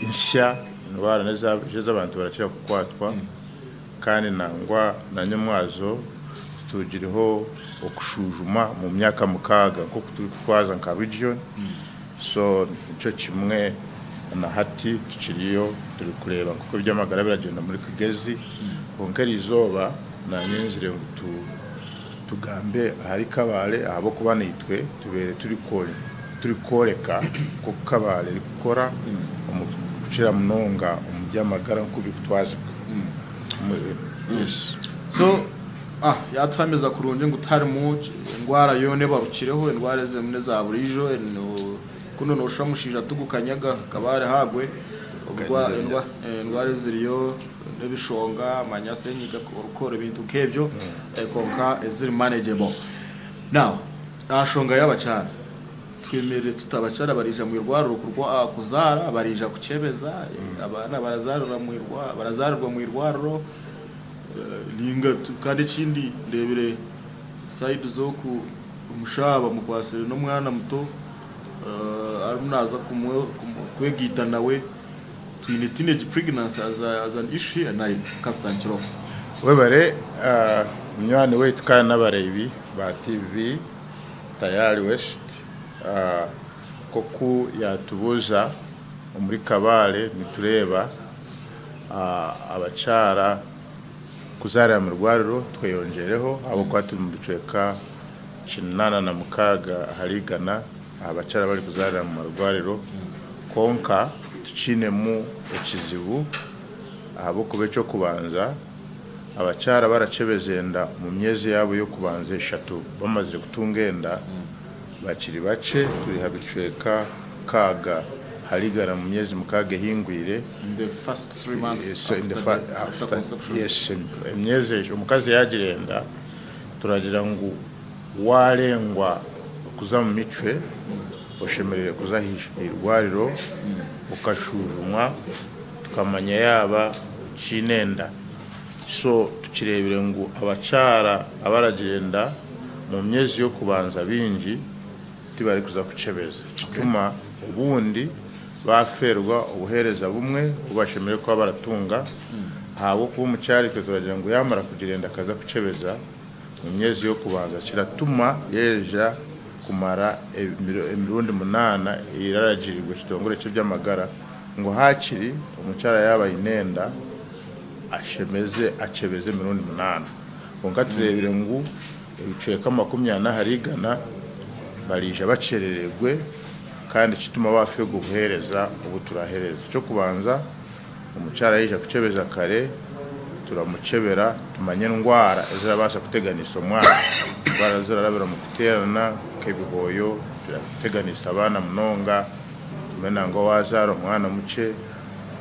nsya, endwara n'ezi abantu barakira kukwatwa kandi nangwa na nyomwazo tutugireho okushujuma omu myaka 6 nk'oku turikutwaza nka region. So nikyo kimwe na hati tukiriyo turikureeba nk'oku eby'amagara biragyenda omuri Kigezi. Kwonka eriizooba naanye nyenzire ngu tugambe ahari Kabale ahabw'okuba naitwe tubaire turikworeka nk'oku Kabale erikukora omu kukira munonga omu by'amagara nk'oku birikutwazibwa. Yes. So ah yatuhamiza kurungi ngu tiharimu endwara yoona ebarukireho, endwara ezirimu n'eza buriijo, kunu noshusha omushaija tugukanyaga Kabale hagwe, endwara eziriyo n'ebishonga, manya senyiga, orukoro ebintu nk'ebyo kwonka eziri manageable. Now aha nshonga y'abakyara, twemerire tuta? Abakyara baraija omu irwariro kuzaara, baraija kukyebeza, abaana barazaarirwa omu irwariro ninga kandi ekindi ndeebire sayidi z'oku omushaho bamukwatsire n'omwana muto arimu naaza kwegaita nawe. Twine teenage pregnancy as an issue here nari kasita nkiroho. Webare munywani waitu kandi n'abareebi ba TV Tayari West. Nk'oku yaatubuuza, omuri Kabale nitureeba abakyara kuzaarira omu irwariro tweyongyereho ahabw'okuba turi omu bicweka 86 ahari igana abakyara abarikuzaarira omu marwariro. Kwonka tukiinemu ekizibu ahabw'okuba eky'okubanza abakyara barakyebeza enda omu myezi yaabo y'okubanza eshatu bamazire kutunga enda bakiri bakye turi aha bicweka nkaaga ahari igana mu myezi 6 ehingwire. In the first 3 months after conception. Yes, emyezi egyo omukazi yaagira enda turagira ngu waarengwa kuza omu micwe oshemereire kuza aha irwariro okashujumwa tukamanya yaaba okiine enda. So tukireebire ngu abakyara abaragira enda omu myezi y'okubanza baingi tibarikuza kukyebeza kituma obundi baafeerwa obuheereza bumwe obu bashemereire kuba baratunga ahabw'okuba omukyara itwe turagira ngu yaamara kugira enda akaza kukyebeza omu myezi y'okubanza kiratuma yaija kumara emirundi munaana eyiraragirirwe ekitongore ky'eby'amagara ngu haakiri omukyara yaaba aine enda ashemeze akyebeze emirundi munaana. Kwonka tureebire ngu ebicweka 40 ahari igana bariija bakyerererwe kandi kituma baafeerwa obuheereza obu turaheereza. Eky'okubanza, omukyara yaija kukyebeza kare, turamukyebera tumanye endwara ezirabaasa kuteganisa omwana. Endwara ezirarabira omu kuteerana nk'ebihooyo birateganisa abaana munonga, tumanye nangwa waazaara omwana mukye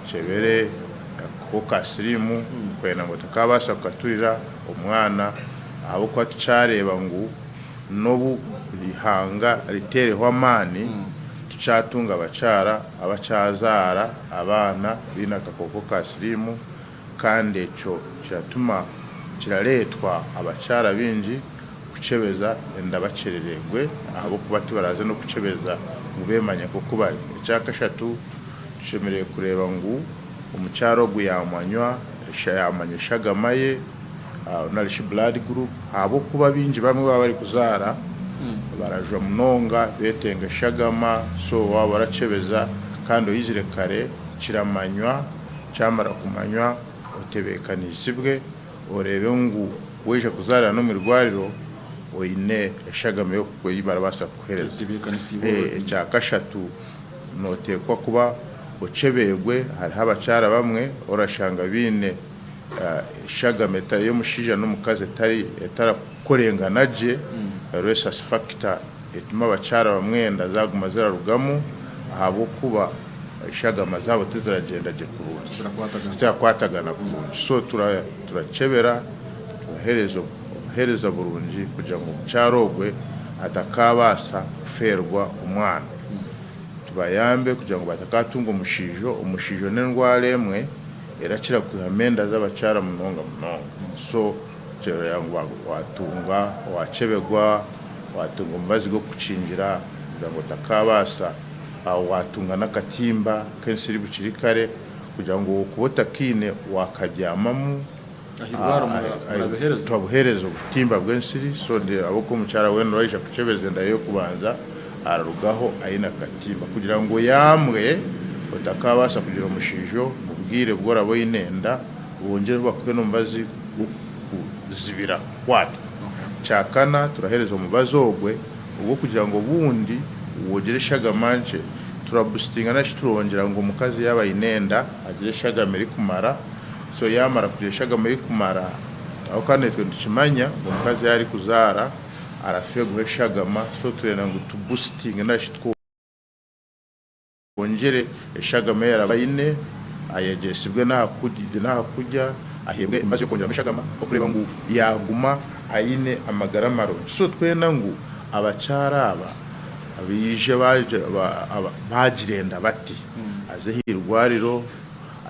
okyebere akakooko ka siriimu kwenda ngu otakaabaasa kukaturira omwana ahabw'okuba tukyareeba ngu n'obu eihanga riteereho amaani, tukyatunga abakyara abakyazaara abaana baine akakooko ka siriimu kandi ekyo kiratuma kirareetwa abakyara baingi kukyebeza enda bakyereregwe ahabw'okuba tibaraze n'okukyebeza ngu beemanye nk'oku bari. Ekyakashatu, tushemereire kureeba ngu omukyara ogu yaamanywa, yaamanya eshagama ye nari shi blood group ahabw'okuba baingi bamwe baaba barikuzaara barajwa munonga beetenga eshagama so waaba orakyebeza kandi oizire kare kiramanywa, kyamara kumanywa otebeekanisiibwe oreebe ngu waija kuzaarira n'omu irwariro oine eshagama ei barabaasa kukuheereza. Ekyakashatu nooteekwa kuba okyebeirwe, hariho abakyara bamwe orashanga baine eshagama ey'omushaija n'omukazi etarakukorengana gye, rhesus factor, etuma abakyara bamwe enda zaguma zirarugamu ahabw'okuba eshagama zaabo tiziragyenda gye kurungi, tizirakwatagana kurungi. So turakyebera tubaheereza obuheereza burungi kugira ngu omukyara ogwe atakaabaasa kufeerwa omwana. Tubayambe kugira ngu batakatunga omushiijo. Omushiijo n'endwara emwe erakira kwihamu enda z'abakyara munonga munonga. So kirareeba ngu watunga, wakyebegwa, watunga omubazi gw'okukukingira kugira ngu otakaabaasa. Waatunga n'akatimba k'ensiri bukiri kare kugira ngu okuba otakaine waakabyamamu. Ah'irwariro murabiheereza? Turabuheereza obutimba bw'ensiri so ahabw'okuba omukyara weena oraija kukyebeza enda ye y'okubanza ararugaho aine akatimba kugira ngu oyambwe otakaabaasa kugira omushiijo omu bwire obu oraba oine enda bongyereho bakuhe n'omubazi gw'okukuzibira kukwatwa. Kyakana turaheereza omubazi ogwe ogw'okugira ngu obundi woogira eshagama nkye turabusitinga nari shi turongyera ngu omukazi yaaba aine enda agire eshagama erikumara. So yaamara kugira eshagama erikumara, aho kandi naitwe nitukimanya ngu omukazi yaaba arikuzaara arafeegwaho eshagama, so turenda ngu tubusitinge nari shi twongyere eshagama ei araba aine, ayegyesibwe n'aha kurya, aheebwe emibazi y'okwongyeramu eshagama okureeba ngu yaaguma aine amagara marungi. So twenda ngu abakyara aba baije baagira enda bati, aze aha irwariro,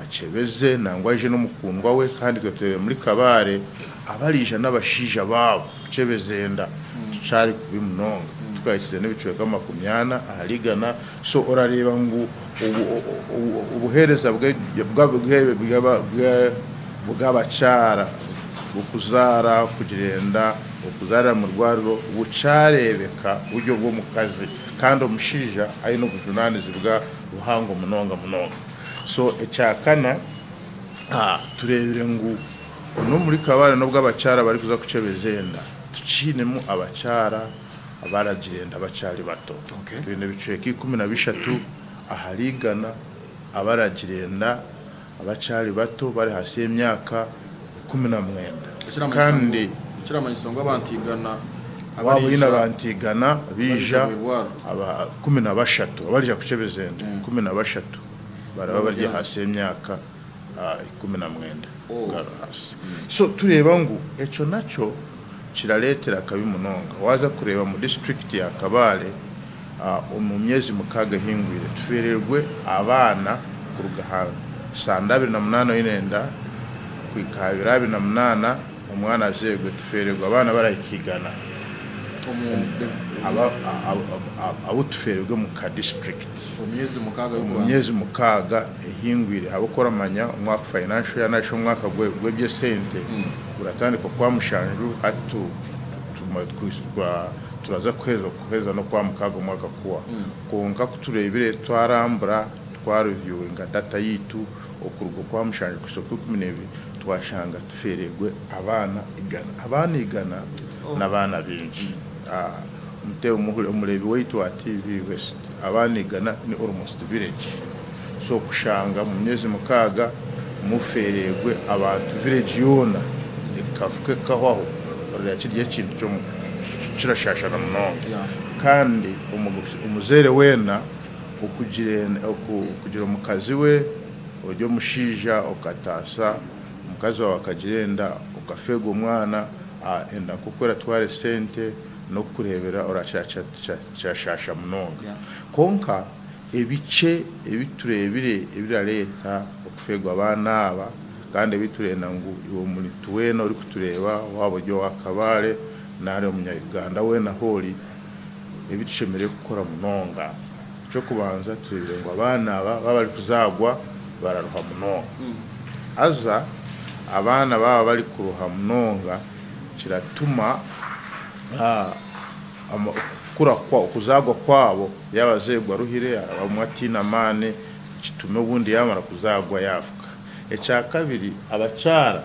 akyebeze nangwa aije n'omukundwa we kandi itwe tureebe muri Kabale abariija n'abashaija baabo kukyebeza enda tukyari kubi munonga tukahikize n'ebicweka 40 ahari igana so orareeba ngu obuheereza bw'abakyara bw'okuzaara kugira enda okuzaarira omu irwariro bukyareebeka buri obw'omukazi kandi omushaija aine obujunaanizibwa buhango munonga munonga. So ekyakana tureebire ngu n'omuri Kabale n'obu abakyara barikuza kukyebeza enda, tukiinemu abakyara abaragira enda bakyari bato. Twine ebicweka 13 ahari igana abaragira enda abakyari bato bari ahansi y'emyaka 19. Kandi Ekiramanyisa ngu abantu igana waaba oine abantu igana baija aba 13 abarija kukyebeza enda 13 baraba bari ahansi y'emyaka 19 kugaruka ahansi. So tureeba ngu ekyo nakyo kirareetera akabi munonga. Waaza kureeba omu disiturikiti ya Kabale omu myezi 6 ehingwire tufeererwe abaana kuruga aha sande 28 oine enda kuhika aha biro 28 omwana azeerwe tufeererwe abaana barahika igana abu tufeererwe omu ka disiturikiti omu myezi 6 ehingwire ahabw'okuba oramanya omwaka financial year nari shi omwaka gw'eby'esente guratandika okwamushanju hati turaza kuheza n'okwamukaaga omwaka kuhwa kwonka ku tureebire twarambura twa reviewinga data yaitu okuruga okwamushanju kuhitsya okw'ikumi n'ebiri twashanga tufeereirwe abaana igana. Abaana igana n'abaana baingi. Omureebi waitu wa TV West, abaana igana ni almost village. So kushanga omu myezi 6 mufeereirwe abantu village yoona ekafuka ekahwaho, oreba kiri ekintu kirashaashana munonga. Kandi omuzaire weena okugira omukazi we ori omushaija okataasa omukazi waawe akagira enda okafeerwa omwana, enda nk'oku eratwara esente n'okukureebera orakira kirashaasha munonga. Kwonka ebikye ebi tureebire ebirareeta okufeerwa abaana aba kandi ebi turenda ngu iwe omuntu weena orikutureeba waaba ori owa Kabale nari omunya-Uganda weena ahu ori, ebi tushemereire kukora munonga. Eky'okubanza tureebire ngu abaana aba baaba barikuzaarwa bararuha munonga. Haza abaana baaba barikuruha munonga kiratuma okukura okuzaarwa kwabo yaaba azairwe aruhire araba obumwe ataine amaani kitume obundi yaamara kuzaarwa yaafuka. Ekyakabiri abakyara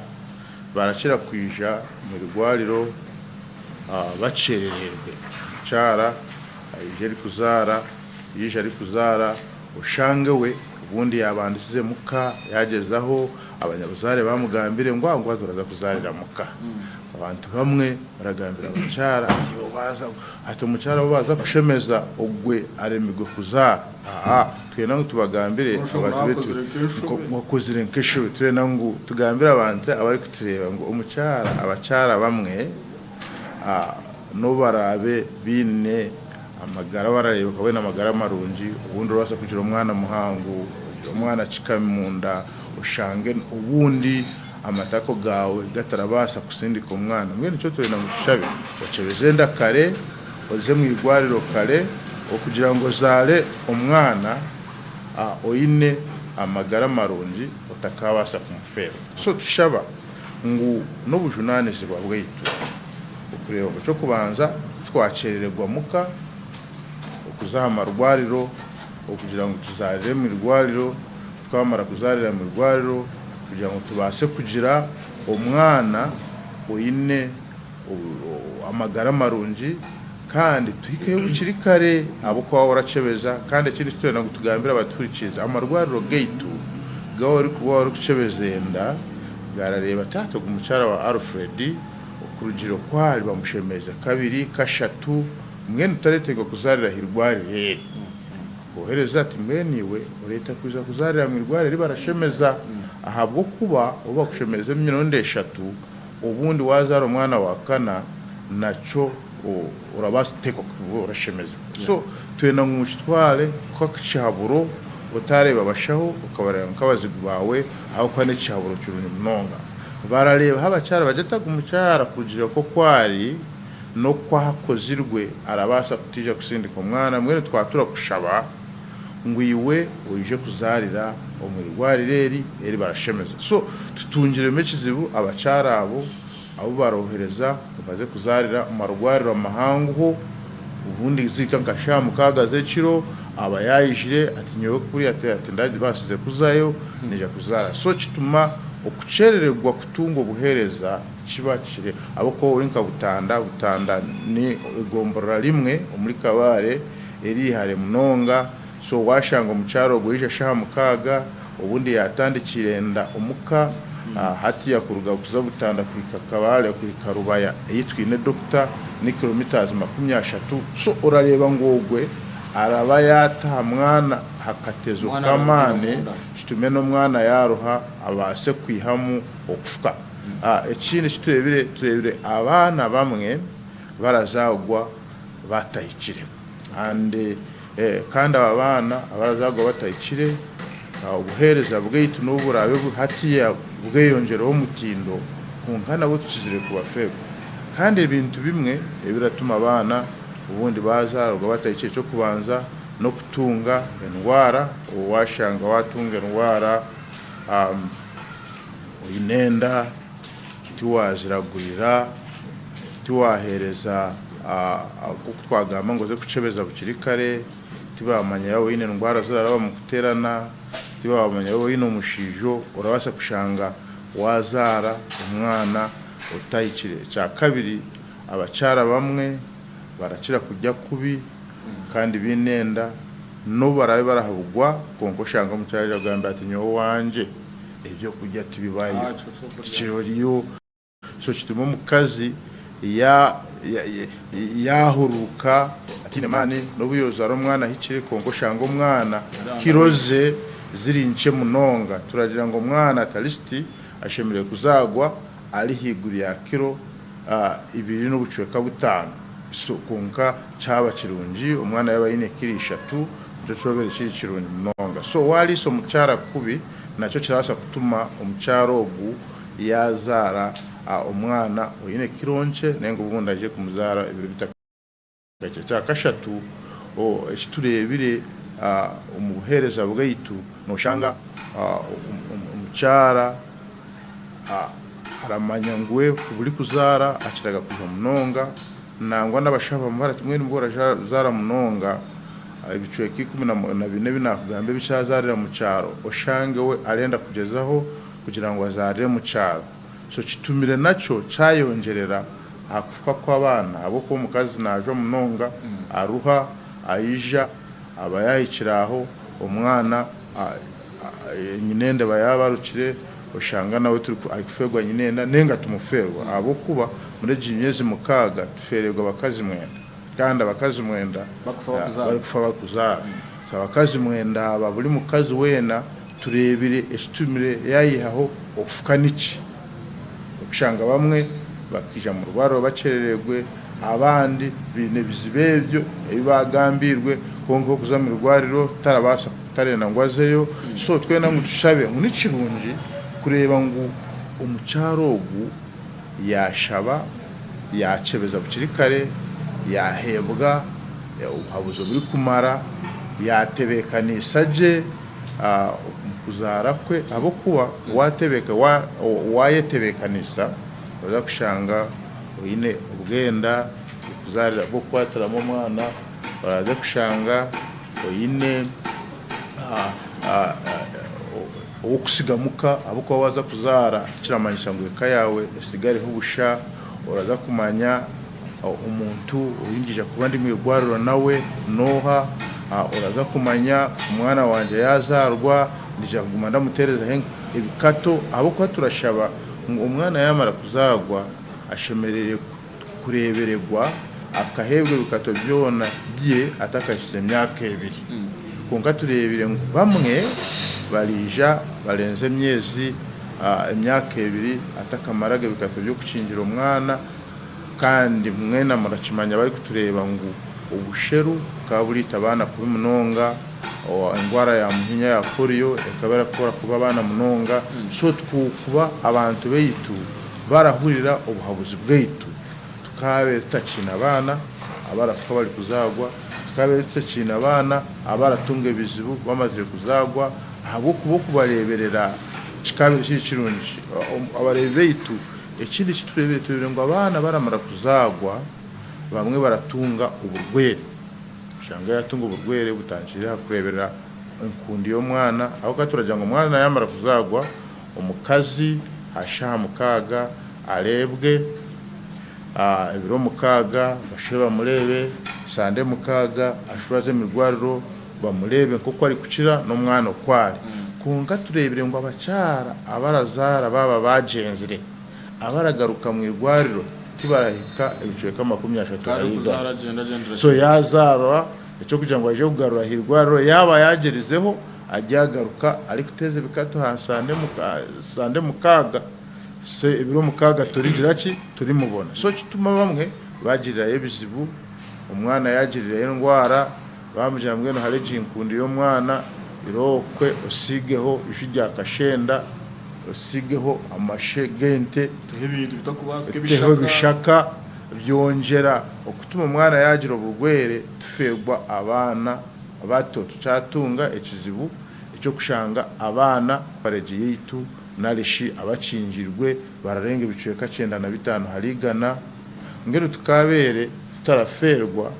barakira kwija omu irwariro bakyerereirwe. Omukyara Aija arikuzaara, yaija arikuzaara, oshange we obundi yaabandisize muka, yaagyezaho, abanyabuzaare baamugambire ngu ngu haza oraza kuzaarira muka. Abantu bamwe baragambira abakyara ati iwe waaza, ati omukyara ou baaza kushemeza ogwe aremirwe kuzaara. Aa, twenda ngu tubagambire abantu baitu ngu okozire nk'enshobe. Turenda ngu tugambire abantu abarikutureeba ngu omukyara, abakyara bamwe, N'obu baraabe baine amagara, barareebeka baine amagara marungi, obundi orabaasa kugira omwana muhango, ogire omwana akikami munda, oshange obundi amatako gaawe gatarabaasa kusindika omwana. Mbwenu nikyo turenda ngu tushabe, okyebeze enda kare, oze omu irwariro kare. Okugira ngu ozaare omwana oine amagara marungi otakaabaasa kumufeerwa. So tushaba ngu n'obujunaanizibwa bwaitu okureeba ngu eky'okubanza titwakyerererwa muka okuza aha marwariro okugira ngu tuzaarire omu irwariro, twamara kuzaarira omu irwariro kugira ngu tubaase kugira omwana oine amagara marungi kandi tuhikeyo bukiri kare ahabw'okuba waaba orakyebeza. Kandi ekindi eki turenda ngu tugambire abatuhurikiize, amarwariro gaitu gaaba orikuba orikukyebeza enda, garareeba ati hati ogu mukyara wa Alfred okurugiirira oku ari bamushemeze kabiri, kashatu, mbwenu taretenga kuzaarira aha irwariro eri. Ohereza ati mbwenu iwe oreeta kwija kuzaarira omu irwariro eri barashemeza ahabw'okuba obu bakushemeza emirundi eshatu, Obundi waazaara omwana wa kana nakyo orabaasa kuteekwa kuba orashemeza. So twenda ngu mukitware nk'ekihaburo otaareeba abashaho okabareeba nk'abazigu baawe ahabw'okuba n'ekihaburo kirungi munonga. Barareebaho abakyara bagire ati ogu mukyara kurugiirira nk'oku ari n'oku akozirwe arabaasa kutaija kusindika omwana mbwenu twatura kushaba ngu iwe oije kuzaarira omu irwariro eri eri barashemeza. So tutungiremu ekizibu abakyara abo abu barohereza ngu baze kuzaarira omu marwariro amahanguho obundi zihika nka shaaha mukaaga z'ekiro aba yaijire ati nyowe kuriya tindabaasize kuzayo naija kuzaara. So kituma okukyerererwa kutunga obuheereza kiba kiri ahabw'okuba ori nka Butanda, Butanda ni egomborora rimwe omuri Kabale eri hare munonga so washanga omukyara ogwo yaija shaha mukaaga obundi yatandikire enda omuka hatiya kuruga kuza Butanda kuhika Kabale kuhika Rubaya eyi twine doctor ni kilometres 30 so orareeba ngu ogwe araba yataha mwana ahakatezo kamaani kitume nomwana yaruha abaase kwihamu okufuka. Ekindi ekiturebire turebire abaana bamwe barazagwa batahikire and kandi aba baana abarazarwa batahikire obuheereza bwaitu n'obu buraabe hatiiya bweyongyereho omutindo kwonka nabwo tukizire kubafeerwa kandi ebintu bimwe ebiratuma abaana obundi baazaarwa batahikire eky'okubanza n'okutunga endwara waashanga waatunga endwara oine enda tiwaaziragurira, tiwaaheereza nk'oku twagamba ngu oze kukyebeza bukiri kare, tibaamanya yaaba oine endwara ziraraba omu kuteerana, tibaamanya yaaba oine omushiijo, orabaasa kushanga waazaara omwana otahikire. Ekyakabiri, abakyara abamwe barakira kurya kubi kandi baine enda, n'obu baraabe barahabugwa kwonka oshange omukyara aija kugamba ati nyowe owangye ebyokurya tibibayo, tikiriyo. So kituma omukazi yahuruuka ataine maani n'obu yozaara omwana ahikire kwonka oshanga omwana kiro ze ziri nkye munonga. Turagira ngu omwana at least ashemereire kuzaarwa ari ahaiguru ya kiro ibiri n'obucweka butaano. So kwonka kyaba kirungi omwana yaaba aine kiro ishatu nikyo kyobaire kiri kirungi munonga. So wariisa omukyara kubi nakyo kirabaasa kutuma omukyara ogu yaazaara omwana oine kiro nkye nainga obundi aije kumuzaara ebiro bitakahikire. Ekya kashatu eki tureebire omu buheereza bwaitu, nooshanga omukyara aramanya ngu we buri kuzaara akiraga kuruha munonga, nangwa n'abashaho bamuha bati mbwenu mbwo orazaara munonga, ebicweka 14 ebi naakugamba ebikyazaarira omu kyaro, oshange we arenda kugyezaho kugira ngu azaarire omu kyaro. So kitumire nakyo kyayongyerera aha kufa kw'abaana ahabw'okuba omukazi naajwa munonga, aruha, aija, aba yaahikire aho omwana nyinenda eba yaabarukire oshanga nawe arikufeerwa nyinenda nainga tumufeerwa ahabw'okuba muri egi myezi mukaaga tufeererwa abakazi mwenda kandi abakazi mwenda barikufa barikuzaara. So abakazi mwenda aba buri mukazi weena Tureebire ekitumire yaayihaho okufuka niki? Okushanga bamwe bakaija omu rwariro bakyereregwe, abandi baine ebizibu ebyo ebi baagambiirwe kwonka okuza omu irwariro tarabaasa tarenda ngu azeyo. So twena ngu tushabe ngu ni kirungi kureeba ngu omukyara ogu yaashaba, yaakyebeza bukiri kare, yaaheebwa. obuhabuzi oburikumara, yaatebeekanisa gye omu kuzaara kwe ahabw'okuba waayetebeekanisa nooza kushanga oine obwenda bw'okukwatiramu omwana, oraza kushanga oine ow'okutsiga muka ahabw'okuba waaza kuzaara tikiramanyisa ngu eka yaawe etsigareho busha, oraza kumanya omuntu ou ndiija kuba ndi omu irwariro nawe n'oha, oraza kumanya omwana wangye yaazaarwa ndiija kuguma ndamuteerezaho ebikato ahabw'okuba turashaba ngu omwana yaamara kuzaarwa ashemereire kureeberegwa akaheebwa ebikato byona bye atakahikize myaka ebiri. Kwonka tureebire ngu bamwe bariija barenze emyezi, emyaka ebiri atakamaraga ebikato by'okukingira omwana. Kandi mwena murakimanya abarikutureeba ngu obusheru bukaba buriita abaana kubi munonga, endwara ya muhinya ya polio ekaba erakora kubi abaana munonga. So kuba abantu baitu barahurira obuhabuzi bwaitu, tukaabaire tutakiine abaana abarafuka bari kuzaarwa, tukaabaire tutakiine abaana abaratunga ebizibu bamazire kuzaarwa ahabw'okuba okubareeberera kikaabaire kiri kirungi. Abareebi baitu Ekindi eki tureebire, tureebire ngu abaana baramara kuzaarwa bamwe baratunga oburwaire. Oshanga yaatunga oburwaire butandikire aha kureeberera enkundi y'omwana ahabw'okuba turagira ngu omwana yaamara kuzaarwa, omukazi aha shaaha mukaaga areebwe, ebiro mukaaga bashube bamureebe, sande mukaaga ashube aze omu irwariro bamureebe nk'oku arikukira n'omwana oku ari. Kwonka tureebire ngu abakyara abarazaara baaba baagyenzire, abaragaruka mu irwariro tibarahika ebicweka 30 Kandi ahari igana. okuzaara agyenda agyendera So kimwe. yaazaarwa, eky'okugira ngu aije kugarura aha irwariro, yaaba yaagyerizeho aryagaruka arikuteeza ebikatu aha sande mukaaga, so ebiro mukaaga turigira ki? Turimubona. So kituma bamwe baagirirayo ebizibu, omwana yaagirirayo endwara, Baamugira mbwenu hare egi nkundi y'omwana, irookwe osiigeho eiju rya kashenda, osiigeho amashe g'ente, Oteho ebintu bitakubaasika, oteho ebishaka. ebishaka, byongyera okutuma omwana yaagira oburwaire, tufeerwa abaana bato. Tukyatunga ekizibu eky'okushanga abaana baregi yaitu nari shi abakingirwe bararenga ebicweka 95 ahari igana. Mbwenu tukaabaire tutarafeerwa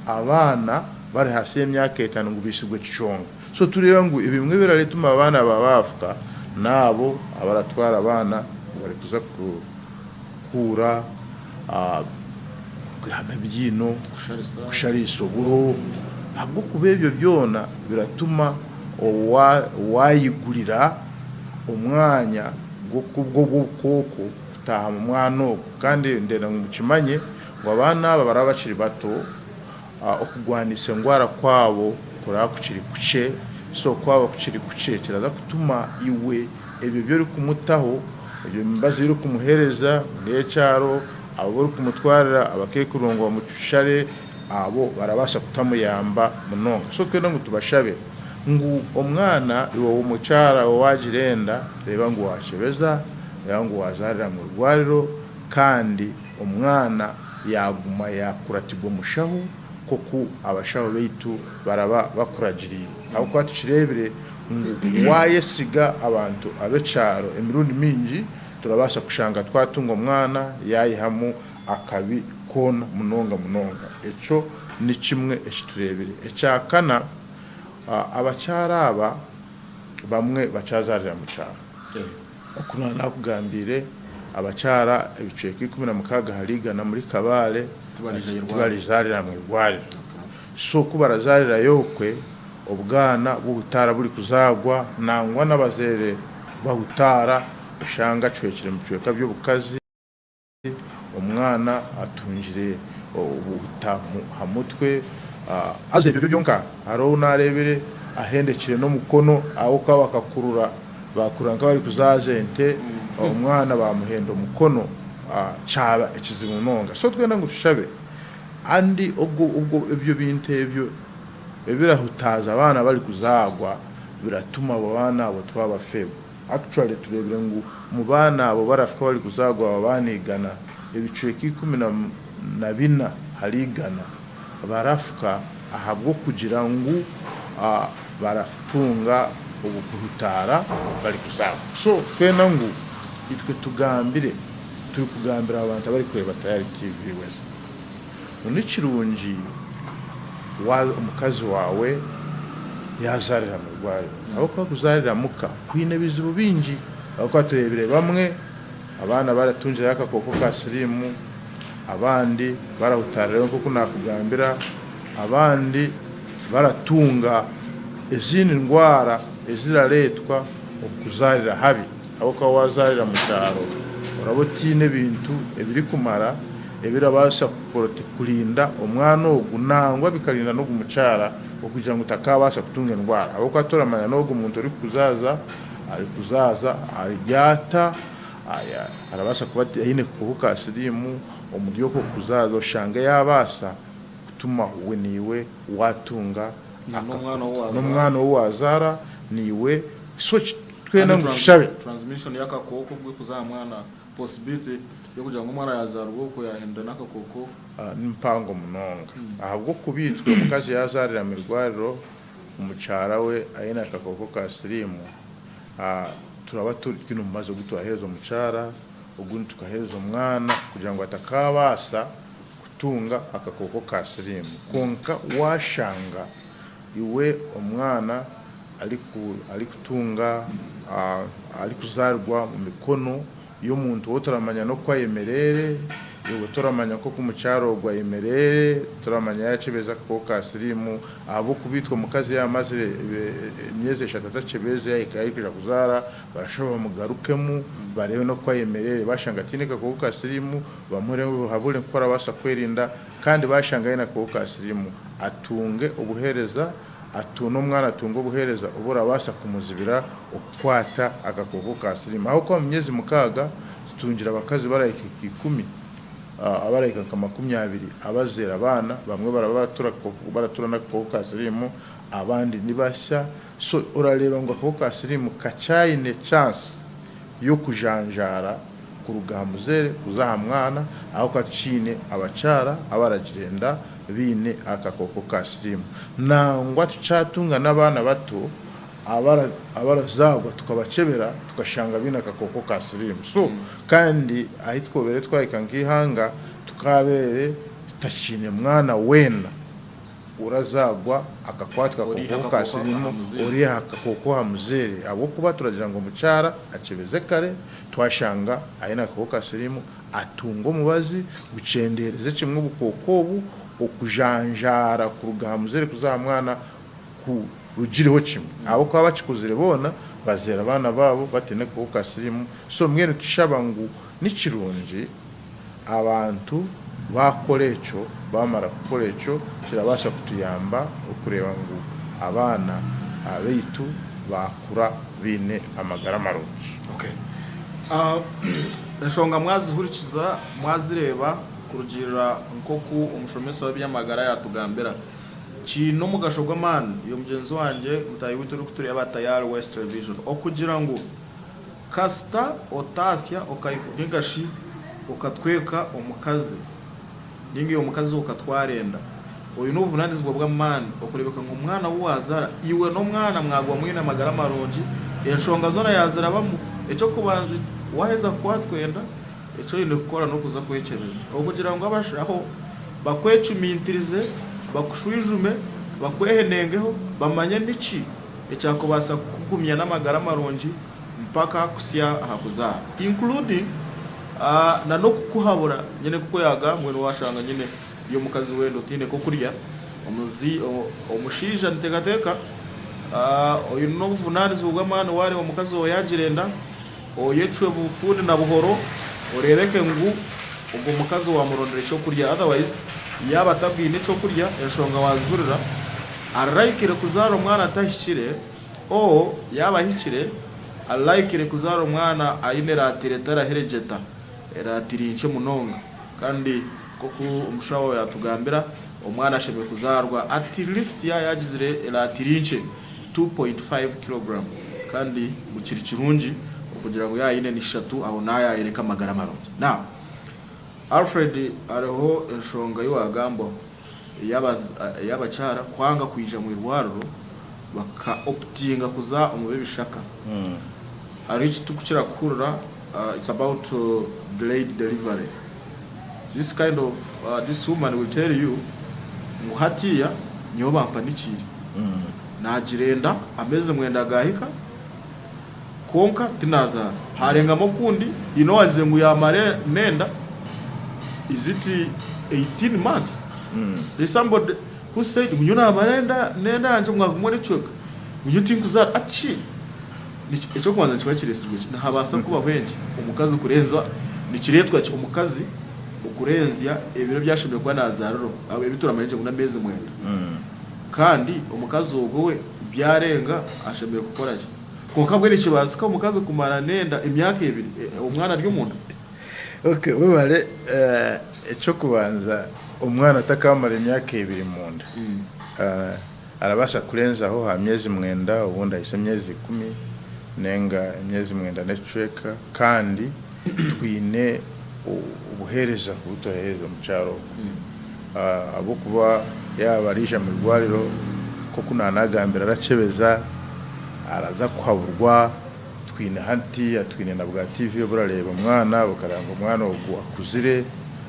abaana bari ahansi y'emyaka etaano ngu baitsirwe kiconga. So tureeba ngu ebimwe ebiraretuma abaana aba baafuka n'abo abaratwara abaana barikuza kukuura, kwihamu ebiino, kushariisa oburo ahabw'okuba ebyo byona biratuma waayigurira omwanya gw'obukooko kutaaha mu mwana ogwo. Kandi ndenda ngu mukimanye ngu abaana aba baraba bakiri bato, okugwanisa endwara kwabo kuraba kukiri kukye, so kwaba kukiri kukye kiraza kutuma iwe ebyo ebi orikumutaho, egyo mibazi ei orikumuheereza n'ekyaro, abo abu orikumutwarira abakaikuru ngu bamushare, abo barabaasa kutamuyamba munonga. So twena ngu tubashabe ngu omwana iwe omukyara waagira enda, reeba ngu waakyebeza, reeba ngu waazaarira omu irwariro kandi omwana yaaguma yaakuratirwa omushaho nk'oku abashaho baitu baraba bakuragiriire. Ahabw'okuba tukireebire ngu waayesiga abantu ab'ekyaro emirundi mingi turabaasa kushanga twatunga omwana yaayihamu akabi koona munonga munonga. Ekyo ni kimwe eki tureebire. Ekyakana, abakyara aba bamwe bakyazaarira mu kyaro. Oku naakugambiire, abakyara ebicweka 16 ahari igana omuri Kabale tibarizaarira mu irwariro. So ku barazaarirayo okwe, obwana bw'obutaara burikuzaarwa nangwa n'abazaire bahutaara oshanga acwekire mu bicweka by'obukazi. Omwana atungire obuhuta ha mutwe. Haza ebyo byonka hariho ou naareebire ahendekire n'omukono ahabw'okuba bakakurura baakurura nk'abarikuzaaza ente, omwana baamuhenda omukono kyaba ekizibu munonga. So twena ngu tushabe and obwo ebyo bintu ebyo ebirahutaaza abaana abarikuzaarwa biratuma abo baana abo twabafeerwa. Actually tureebire ngu omu baana abo barafika barikuzaarwa aba baana igana, ebicweka 14 ahari igana barafuka ahabw'okugira ngu baratunga obukuhutaara bari kuzaarwa. So twena ngu itwe tugambire turi kugambira abantu abari kureeba Tayari TV West ngu nikirungi omukazi waawe yazaarira mu irwariro ahabw'okuba kuzaarira muka kwine ebizibu bingi ahabw'okuba tureebire bamwe Abaana baratungireyo akakooko ka siriimu, abandi barahutaarirayo nk'oku naakugambira, abandi baratunga ezindi ndwara ezirareetwa okuzaarira habi. Ahabw'okuba waazaarira mu kyaro oraba otaine ebintu ebirikumara ebirabaasa kurinda omwana ogu nangwa bikarinda n'ogu mukyara okugira ngu takaabaasa kutunga endwara. Ahabw'okuba toramanya n'ogu muntu orikukuzaaza Arikuzaaza ari ata? Arabaasa kuba aine akakooko ka siriimu, omuri okwo kuzaaza oshange yaabaasa kutuma we naiwe waatunga n'omwana ou waazaara naiwe. So twena ngu tushabe. Transmission y'akakooko bwekuza aha mwana, possibility y'okugira ngu omwana yaazaarwa okwo yaahindura n'akakooko. Ni mpango munonga ahabw'okuba itwe omukazi yaazaarira mu irwariro, Omukyara we aine akakooko ka siriimu, turaba twine omubazi ogu twaheereza omukyara, ogundi tukaheereza omwana kugira ngu atakaabaasa kutunga akakooko ka siriimu. Kwonka waashanga iwe omwana arikutunga, arikuzaarwa omu mikono y'omuntu ou otaramanya n'oku ayemereire, iwe toramanya nk'oku mukyara ogwo ayemereire, toramanya yakyebeza akakooko ka siriimu, ahabw'okuba itwe omukazi yaaba amazire emyezi eshatu atakyebeze yahika ahi kuzaara, barashuba bamugarukemu bareebe n'oku ayemereire, bashanga ataine kakooko ka siriimu bamuhe obuhabure nk'oku arabaasa kwerinda kandi bashanga aine akakooko ka siriimu atunge obuheereza N'omwana atunga obuheereza oburabaasa kumuzibira okukwata akakooko ka siriimu. Ahabw'okuba omu myezi mukaaga tutungire abakazi barahika nka ikumi, abarahika nka 20 abazaire abaana, bamwe baraba baratura n'akakooko ka siriimu, abandi ni basya. So orareeba ngu akakooko ka siriimu kakyaine chance y'okujanjaara kuruga aha muzaire kuza aha mwana ahabw'okuba tukiine abakyara abaragirenda baine akakooko ka siriimu. Nangwa tukyatunga n'abaana bato abarazaarwa tukabakyebera tukashanga baine akakooko ka siriimu. So kandi ahi twobaire twahika nk'eihanga tukaabaire tutakiine mwana weena orazaarwa akakwatwa akakooko ka siriimu ori aha kakooko aha muzeire ahabw'okuba turagira ngu omukyara akyebeze kare twashanga aine akakooko ka siriimu atunge omubazi gukyendeereze kimwe obukooko obu okujanjaara kuruga aha muzeire kuza aha mwana kurugireho kimwe ahabw'okuba abakikuzire boona bazaire abaana baabo bataine kakooko ka siriimu so mbwenu nitushaba ngu nikirungi Abantu baakora ekyo, baamara kukora ekyo, kirabaasa kutuyamba okureeba ngu abaana baitu baakura baine amagara marungi. Okay. Enshonga mwazihurikiza, mwazireeba kurugiirira nk'oku omushomesa w'eby'amagara yaatugambira. Kiine omugasho gw'amaani, iwe mugyenzi wangye, mutaahi waitu orikutureeba Tayari West Television, okugira ngu Kasita otaasya ninga shi okatweka omukazi ninga iwe omukazi okatwara enda, oine obuvunanizibwa bw'amaani okureebeka ngu omwana ou waazaara iwe n'omwana mwaguma mwine amagara marungi, enshonga zoona yaazirabamu. Eky'okubanza waaheza kukwatwa enda, eki oine kukora n'okuza kwekyebeza okugira ngu abashaho bakwecumintirize, bakushwijume, bakwehenengeho bamanye niki ekyakubaasa kukugumya n'amagara marungi mpaka kusya aha kuzaara including na n'okukuhabura nyine nk'oku yagamba mbwenu washanga nyine ori omukazi wenda otaine k'okurya omuzi omushaija niteekateeka oine obuvunanizibwa bw'amaani wareeba omukazi waawe yagira enda oyecwe bufuuni na buhoro oreebeke ngu ogwo mukazi wamurondera eky'okurya otherwise yaaba atabwine eky'okurya enshonga wazihurira arayikire kuzaara omwana atahikire. O yaaba ahikire, alaikire kuzaara omwana aine eratiri etaraheregyeta, eratiri nkye munonga. Kandi nk'oku omushaho yaatugambira, omwana ashemereire kuzaarwa at least yaaba yaagizire eratiri nkye, 2.5 kilogram. Kandi ngu kiri kirungi okugira ngu yaaba aine n'ishatu aho naaba yaayoreka amagara marungi. Now, Alfred hariho enshonga ei waagambaho. ey'abakyara kwanga kwija omu irwariro baka oputinga kuza omu b'ebishaka. Hariho eki turikukira kuhurira it's about delayed delivery. This kind of this woman will tell you ngu hatiiya nyowe bampanikiire. Naagira enda ameezi mwenda gaahika kwonka tinazaara. Haarengamu okundi haine owangizire ngu yaamara n'enda is it 18 months? There is somebody who said ngu nyowe naamara enda n'enda yangye omwaka gumwe n'ekicweka ngu nyowe tinkuzaara. Ati shi eky'okubanza nikiba kireetsirwe ki? Nihabaasa kubaho enki omukazi kurenza nikireetwa ki omukazi okurenzya ebiro ebi ashemereire kuba naazaariraho ebi turamanya gye ngu n'ameezi mwenda? Kandi omukazi ogwo we byarenga ashemereire kukora ki? Kwonka mbwenu nikibaasika omukazi kumara n'enda emyaka ebiri omwana ari omunda? Okay, webale. Eky'okubanza omwana atakamara emyaka ebiri munda, arabaasa kurenzaho aha myezi mwenda obundi ahitsye emyezi ikumi nenga emyezi mwenda n'ekicweka kandi twine obuheereza obu turaheereza omu kyaro omu. Ahabw'okuba yaaba araija omu irwariro nk'oku naanagambire arakyebeza, araza kuhaburwa, twine hati twine na bwa tiivi oburareeba omwana bukareeba ngu omwana ogu akuzire,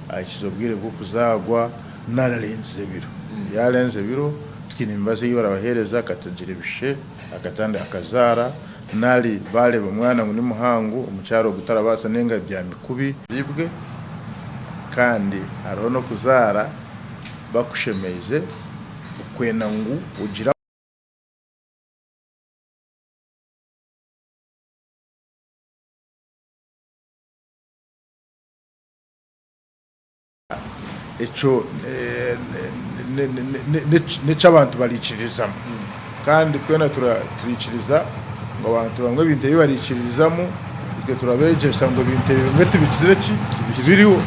ahikize obwire bw'okuzaarwa nari arengize ebiro. Yaarenza ebiro, twine emibazi ei barabaheereza akatagira ebishe akatandika akazaara nari baareeba omwana ngu ni muhango omukyara ogu tarabaasa nainga abyami kubi. Zibwe kandi hariho n'okuzaara bakushemeize okwenda ngu ogire. Ekyo n'eky'abantu bariikiririzamu. Kandi twena turaikiriza ngu abantu bamwe ebintu ebi bariikiririzamu, itwe turabeegyesa ngu ebintu ebi bimwe tibigizire ki? Tibiriho.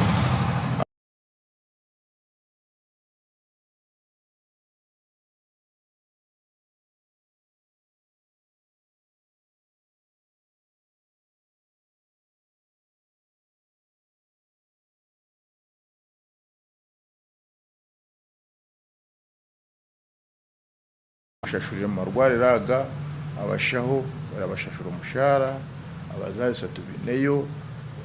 Bashashurire omu marwariro aga, abashaho barabashashura omushaara, abazaarisa tubiineyo,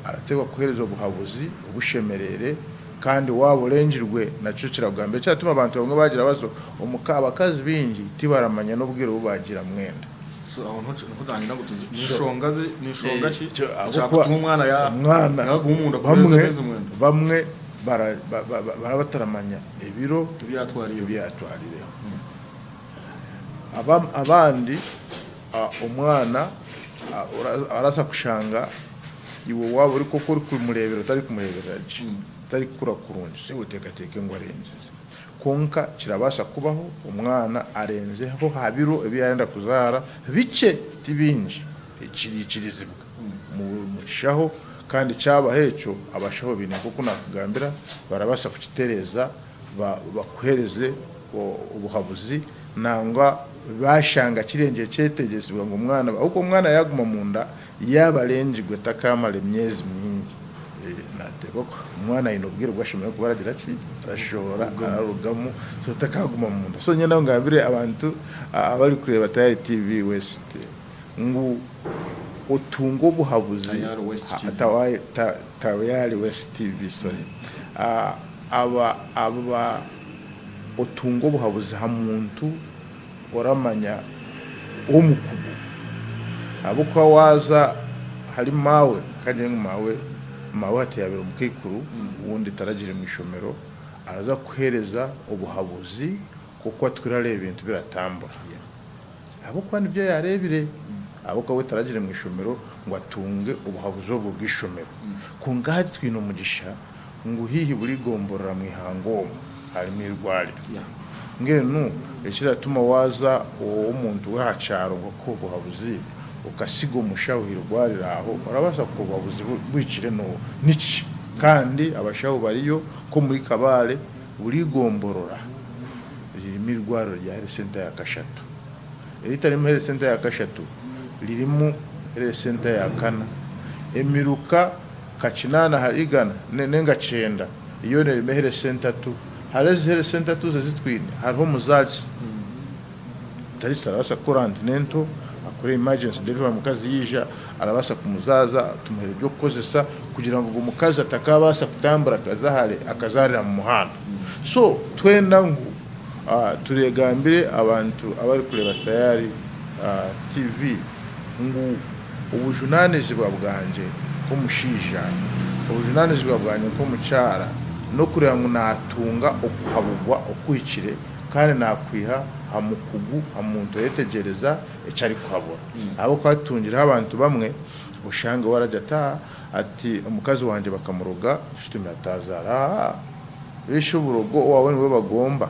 arateekwa kukuheereza obuhabuzi obushemereire kandi waaba orengirwe nakyo kiragamba. Ekyatuma abantu abamwe baagira baso omuka abakazi baingi tibaramanya n'obwire obu baagira mwenda. So aho niho nanyenda ngu tuze. Ni nshonga zi, ni nshonga ki ekyakutuma omwana ya Omwana yaguma omunda kurenza bamwe ameezi mwenda? bamwe bara baraba bataramanya ebiro Ebi yatwarireho. ebi yatwarireho. Abandi omwana arabaasa kushanga iwe waaba ori nk'oku orikumureeberera otarikumureeberera gye, tarikukura kurungi, so iwe oteekateeke ngu arengize. Kwonka kirabaasa kubaho omwana arenzeho aha biro ebi yaarenda kuzaara bikye ti bingi, kiriikirizibwa omu kishaho kandi kyabaho ekyo abashaho baine nk'oku naakugambira barabaasa kukitereeza bakuheereze obuhabuzi nangwa baashanga kirengire kyetegyesibwa ngu omwana ahabw'okuba omwana yaaguma omunda yaaba arengirwe takaamara emyezi mingi naateekwa omwana aine obwire obu ashemereire kuba aragira ki arashohora ararugamu so takaaguma munda so niinyenda ngambire abantu abarikureeba Tayari TV West ngu otunge obuhabuzi Tayari West TV sorry Aba aba otunga obuhabuzi ha muntu oramanya omukugu ahabw'okuba waaza ahari maawe kangire ngu maawe, maawe hati yabaire omukaikuru obundi taragire mu ishomero araza kukuhereza obuhabuzi nk'oku atwire areeba ebintu biratambura. Ahabw'okuba nibyo yaareebire, ahabw'okuba we taragiire mu ishomero ngu atunge obuhabuzi obwo bw'eishomero. Kwonka hati twine omugisha ngu haihi buri gomborora mu ihanga omu harimu eirwariro. Mbwenu ekiratuma waaza ow'omuntu w'aha kyaro ngu akuhe obuhabuzi, okasiga omushaho aha irwariro aho, orabaasa kuha obuhabuzi buhikire niki? Kandi abashaho bariyo nk'omuri Kabale buri gomborora. Ririmu eirwariro rya Health Centre ya kashatu. Eritarimu Health Centre ya kashatu ririmu Health Centre ya kana. Emiruka nka kinaana aha igana nenga kyenda yoona erimu Health Centre tu. Hariho ezi health center tuzi ezi twine, hariho omuzaarisa. Omuzaarisa arabaasa kukora antenatal, akore emergency delivery omukazi yaija arabaasa kumuzaaza, tumuhe eby'okukozesa kugira ngu ogwo mukazi atakaabaasa kutambura akaza hare akazaarira mu muhanda. So twenda ngu tureegambire abantu abarikureeba Tayari TV ngu obujunaanizibwa bwangye nk'omushaija, obujunaanizibwa bwangye nk'omukyara n'okureeba ngu naatunga okuhaburwa okuhikire kandi naakwiha aha mukugu, aha muntu oyetegyereza eki arikuhabura. Ahabw'okuba tutungireho abantu bamwe oshange we aragira ati, Aa, ati omukazi wangye bakamuroga nikyo kitumire ataazaara. Aa, Beisha oburogo owaawe niwe bagomba.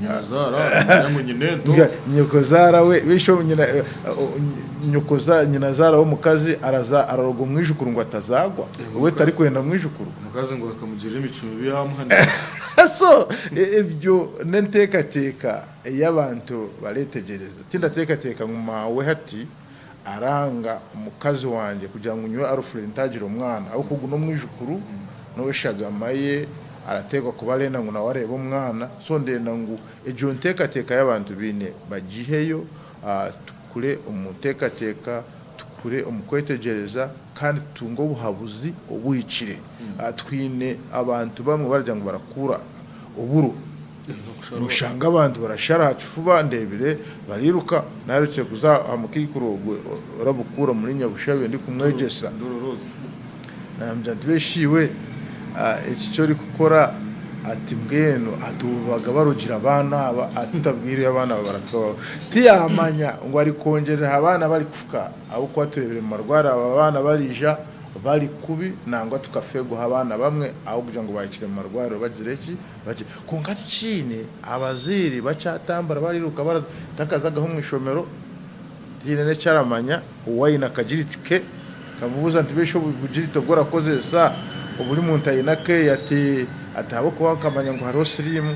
Nyinazaara omanya ngu nyina ento. Nyokozaara we beisha nyina nyokoza nyinazaara w'omukazi araza araroga omwijukuru ngu atazaagwa we tarikwenda mwijukuru. Omukazi ngu akamugirira emicwe mibi yamuhanira. So ebyo n'enteekateeka ei abantu bareetegyereza. Tindateekateeka ngu maawe hati aranga omukazi wangye kugira ngu nyowe Alfred ntaagira omwana ahabw'okuba ogu n'omwijukuru n'ow'eshagama ye arateekwa kuba arenda ngu nawe areebe omwana so ndenda ngu egyo nteekateeka y'abantu baine bagiiheyo tukure omu nteekateeka tukure omu kwetegyereza kandi tutunge obuhabuzi obuhikire. Twine abantu bamwe baragira ngu barakuura oburo. Noshanga abantu barashara aha kifuba ndeebire bariruka. Naarukire kuza aha mukaikuru ogwe orabukuura omuri Nyabushabe ndikumwegyesa. Naamugira nti beshi iwe eki eki orikukora ati mbwenu ati obu babaga barugire abaana aba ati otabwire abaana aba barafuka baba. Tiyaamanya ngu arikwongyerera aha baana abarikufuka ahabw'okuba tureebire omu marwariro aba baana bariija bari kubi nangwa tukafeerwaho abaana bamwe ahabw'okugira ngu baahikire omu marwariro bagire ki? Bagire. Kwonka tikiine abazaire bakyatambura bariruka batakazagaho omu ishomero, tihaine n'eki aramanya, ou aine akagiriti ke, nkamubuuza nti beshi obu bugiriti obu orakozesa buri muntu aine akeye ati ati ahabw'okuba nkamanya ngu hariho siriimu,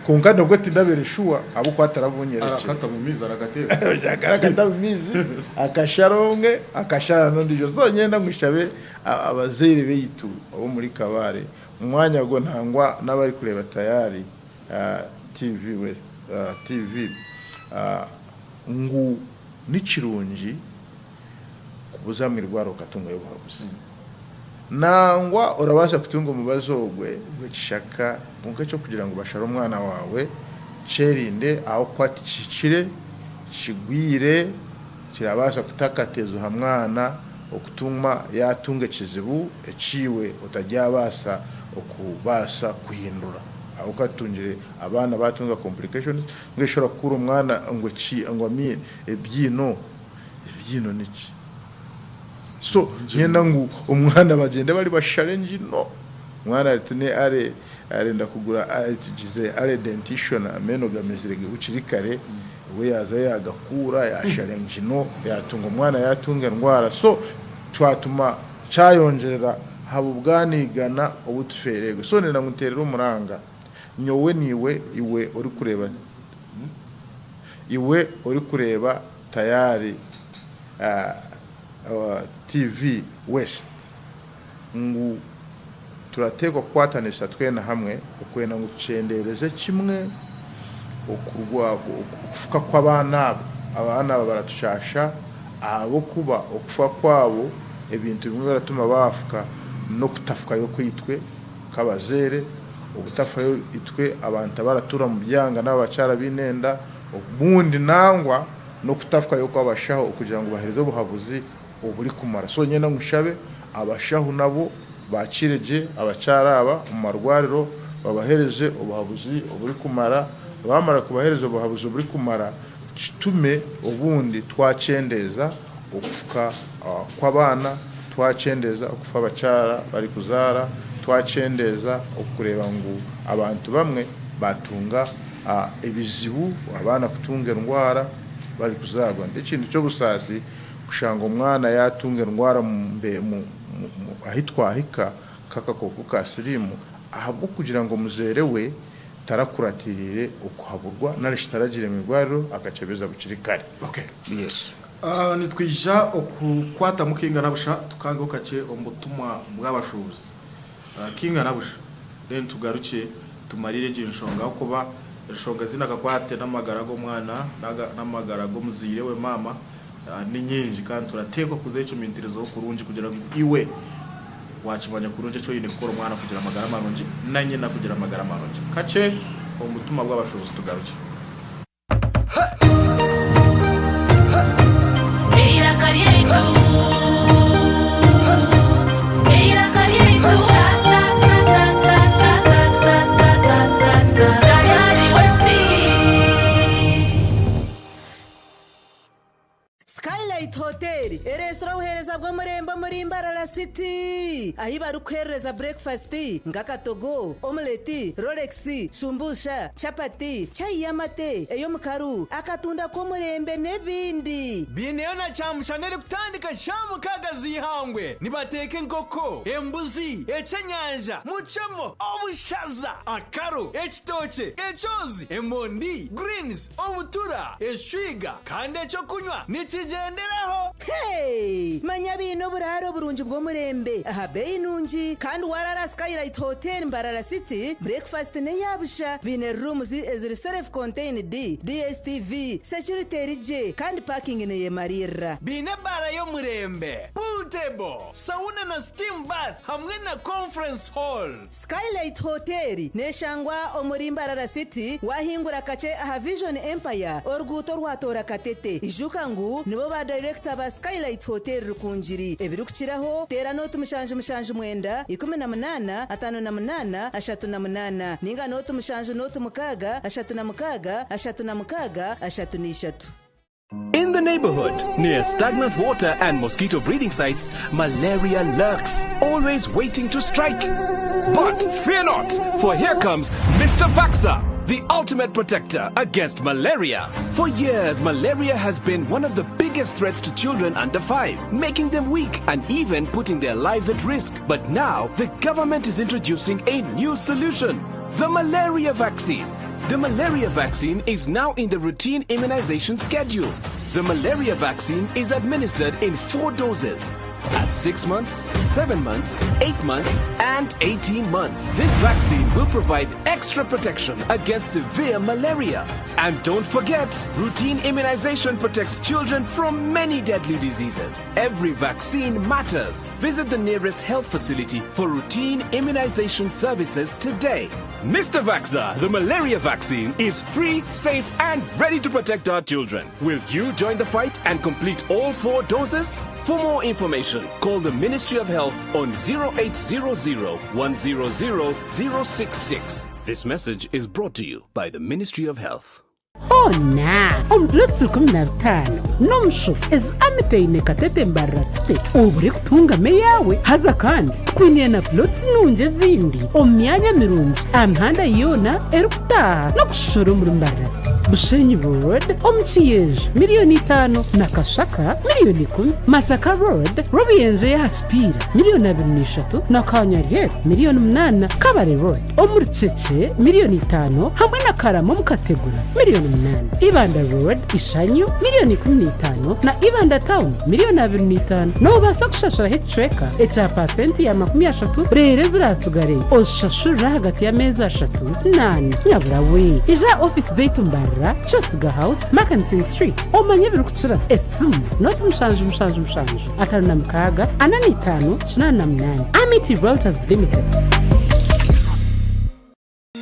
kwonka nabwo tindabaire shuwa ahabw'okuba tarabunyerekire. Arakata mu maizi arakateeka. Arakata mu maizi akashara omwe akashara n'ondiijo. So niinyenda ngu nshabe abazaire baitu ab'omuri Kabale Omu mwanya ogwo nangwa n'abarikureeba Tayari TV TV ngu ni kirungi kubuza omu irwariro okatungayo obuhabuzi. Nangwa orabaasa kutunga omubazi ogwe gw'ekishaka kwonka eky'okugira ngu bashare omwana waawe kyerinde ahabw'okuba tikihikire, kigwire. Kirabaasa kutakateeza aha mwana okutuma yaatunga ekizibu eki iwe otaryabaasa okubaasa kuhindura. Ahabw'okuba tutungire abaana baatunga complications, mbwenu shi orakukura omwana ngu eki ngu ebyiino, ebyiino niki? So niinyenda ngu omwana bagyende bari bashare engyino, omwana atune are arenda kugura tugize are dentition ameeno gamezire ge bukiri kare. We yaaza yaagakuura, yaashara engino, yaatunga omwana, yaatunga endwara. So twatuma kyayongyerera aha bubwanaigana obu tufeereirwe. So nenda ngu nteerere omuranga, nyowe naiwe, iwe orikureeba, iwe orikureeba Tayari TV West, ngu turateekwa kukwatanisa twena hamwe okwenda ngu tukyendeereze kimwe okufuka kw'abaana aba. Abaana aba baratushaasha ahabw'okuba okufa kwabo ebintu bimwe biratuma baafuka n'okutafukayo kwaitwe nk'abazaire, obutafayo itwe abantu abaratuura omu byanga n'abakyara abaine enda, obundi nangwa n'okutafukayo kw'abashaho okugira ngu baheereze obuhabuzi oburikumara. So niinyenda ngu nshabe abashaho nabo baakiire gye abakyara aba omu marwariro babaheereze obuhabuzi oburikumara. Baamara kubaheereza obuhabuzi oburikumara kitume obundi twakyendeeza okufuka kw'abaana, twakyendeeza okufa abakyara barikuzaara, twakyendeeza okureeba ngu abantu bamwe baatunga ebizibu, abaana kutunga endwara barikuzaarwa. N'ekintu ky'obusaasi Kushanga omwana yaatunga endwara ahu twahika nk'akakooko ka siriimu ahabw'okugira ngu omuzaire we tarakuratiriire okuhaburwa nari shi taragiire mu irwariro akakyebeza bukiri kare. Yes. Nitwija okukwatamu kaingana busha tukangeho kakye omu butumwa bw'abashuubuzi. Kaingana busha then tugarukye. Tumarire egi nshonga ahakuba enshonga eziine akakwate n'amagara g'omwana n'amagara g'omuzaire we, maama, ni nyingi kandi turateekwa kuzecumitirizaho kurungi kugira ngu iwe waakimanya kurungi eki oine kukora omwana kugira amagara marungi na nyina kugira amagara marungi. Kakye omu butumwa bw'abashuubuzi tugarukye. Eiraka ryaitu, eiraka ryaitu, ta ta ta ta ta ta ta ta ta ta ta Tayari West. Skylight Hotel ereetsire obuheereza bw'omurembe omuri Mbarara City ahi barikukuheerereza burekifasiti nk'akatogo, omuleti, rolex, shumbusha, chapati, chai y'amate, ey'omukaru, akatunda k'omurembe n'ebindi. Baineyo na kyamushana erikutandika shaaha mukaaga z'eihangwe. Nibateeka enkoko, embuzi, ekyenyanja, mucemo, obushaza, akaro, ekitookye, ekyozi, emondi, greens, obutura, eshwiga kandi eky'okunywa nikigyenderaho. Hey! Manya baine oburaaro burungi bw'omurembe aha beeyi nungi kandi waaraara Skylight Hotel Mbarara City, breakfast n'eya busha. Baine rooms eziri self contained, DSTV, security eri gye kandi parking neyemariirira. Baine ebaara y'omurembe, pool table, sauna na steam bath hamwe na conference hall. Skylight Hotel neshangwa omuri Mbarara City wahingura kakye aha Vision Empire oruguuto orwatoora Katete. Ijuka ngu nibo ba dayirekita ba Skylight Hotel Rukungiri. Ebirikukiraho teera nooti mushanju mushanju mwenda, ikumi na munaana, ataano na munaana, ashatu na munaana ninga nooti mushanju nooti mukaaga, ashatu na mukaaga, ashatu na mukaaga, ashatu na ishatu. In the neighborhood, near stagnant water and mosquito breeding sites, malaria lurks, always waiting to strike. But fear not, for here comes Mr. Vaxa, the ultimate protector against malaria. For years, malaria has been one of the biggest threats to children under 5, making them weak and even putting their lives at risk. But now, the government is introducing a new solution the malaria vaccine. The malaria vaccine is now in the routine immunization schedule. The malaria vaccine is administered in four doses at 6 months, 7 months, 8 months, and 18 months. This vaccine will provide extra protection against severe malaria. And don't forget, routine immunization protects children from many deadly diseases. Every vaccine matters. Visit the nearest health facility for routine immunization services today. Mr. Vaxa, the malaria vaccine, is free, safe, and ready to protect our children. Will you join the fight and complete all four doses? For more information, call the Ministry of Health on 0800 100 066. This message is brought to you by the Ministry of Health. Hoona omu plots 15 n'omusho ezi Amity Katete Mbarara City obure kutungamu eyaawe haza kandi tukwiniire na plots nungi ezindi omu myanya mirungi aha mihanda yoona erikutaaha n'okushushura omuri Mbarara City. Bushenyi Road omu Kiyenje miriyoni itaano na Kashaka miriyoni ikumi, Masaka Road Rwobuyenje ey'aha Kipiira miriyoni abiri na ishatu na Kanyaryeru miriyoni munaana, Kabale Road omu Rukyekye miriyoni itaano hamwe na Karama omu Kategura miriyoni munaana, Ibanda Road Ishanyu miriyoni ikumi na itaano na Ibanda Town miriyoni abiri na itaano. Noobaasa kushashuraho ekicweka ekya paasenti ya makumi ashatu reero eziraatsigare ozishashurire ahagati y'ameezi ashatu n'ana. Nyabura we, ija aha ofiisi zaitu Mbarara, Kyosiga House, Mackenzie Street omanye ebirikukiraho. Esimu nooti mushanju mushanju mushanju 56 45 88. Amity Realtors Limited.